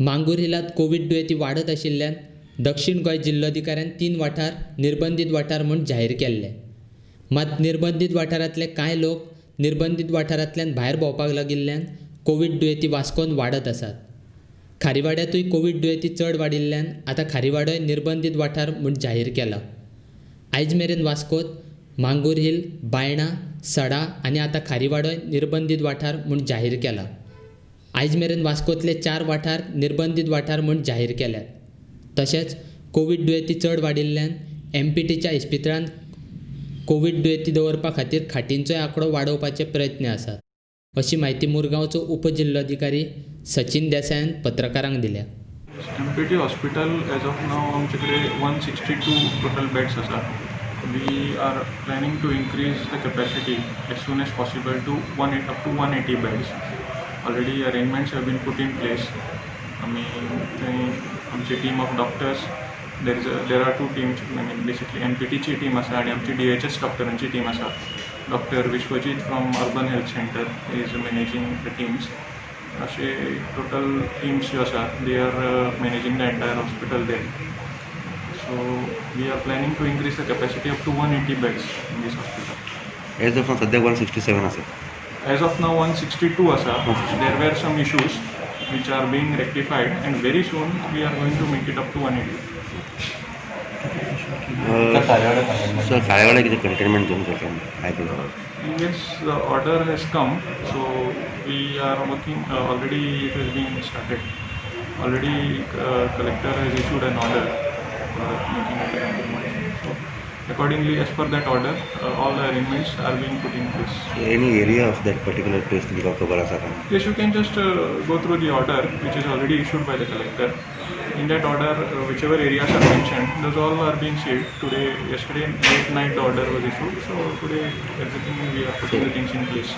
मांगूर हिलांत Covid दुयेंती वाडत आशिल्ल्यान दक्षीण गोंय जिल्लोधिकाऱ्यान तीन वाठार निर्बंधीत वाठार म्हूण जाहीर केल्ले. मात निर्बंधीत वाठारांतले कांय लोक निर्बंधीत वाठारांतल्यान भायर भोंवपाक लागिल्ल्यान कोवीड दुयेंती वास्कोन वाडत आसात. खारीवाड्यांतूय कोवीड दुयेंती चड वाडिल्ल्यान आतां खारीवाडोय निर्बंधीत वाठार म्हूण जाहीर केला. आयज मेरेन वास्कोत मांगूर हिल, बायणा, सडा आनी आतां खारीवाडोय निर्बंधीत वाठार म्हूण जाहीर केला. आयज मेरेन वास्कोतले चार वाठार निर्बंधीत वाठार म्हूण जाहीर केल्यात. तशेंच कोवीड दुयेंती चड वाडिल्ल्यान एमपीटीच्या इस्पितळांत कोवीड दुयेंती दवरपा खातीर खाटींचोय आंकडो वाडोवपाचे प्रयत्न आसात, अशी म्हायती मुरगांवचो उपजिल्लोधिकारी सचीन देसायान पत्रकारांक दिल्या. MPT hospital, as of now आमचे कडेन 162 total beds आसा. We are planning to increase the capacity as soon as possible to one up to 180 beds. Already arrangements have been put in place. आमी थंय आमची team of doctors, there are two teams, I mean, basically एमपीटीची team आसा आनी आमची DHS डॉक्टरांची team आसा. Doctor Vishwajit from Urban Health Centre is managing the teams. अशे total teams ज्यो आसा, they are managing the entire hospital there. So we are planning to increase the capacity up to 180 beds in this hospital. As of सध्या 167 आसा. As of now 162 आसा. There were some issues which are being rectified and very soon we are going to make it up to 180. Sir, Kharewada कितें containment zone करता काय केलं? Yes, the order has come, so we are working. Already it has been started. Already collector has issued an order for making it a containment. So accordingly, as per that order, all the arrangements are being put in place. Any area of that particular place तुमकां खबर आसा काय? Yes, you can just go through the order which is already issued by the collector. In that order, whichever areas are mentioned, those all are being sealed. Today, yesterday late night the order was issued. So today, everything, we are putting the things in place.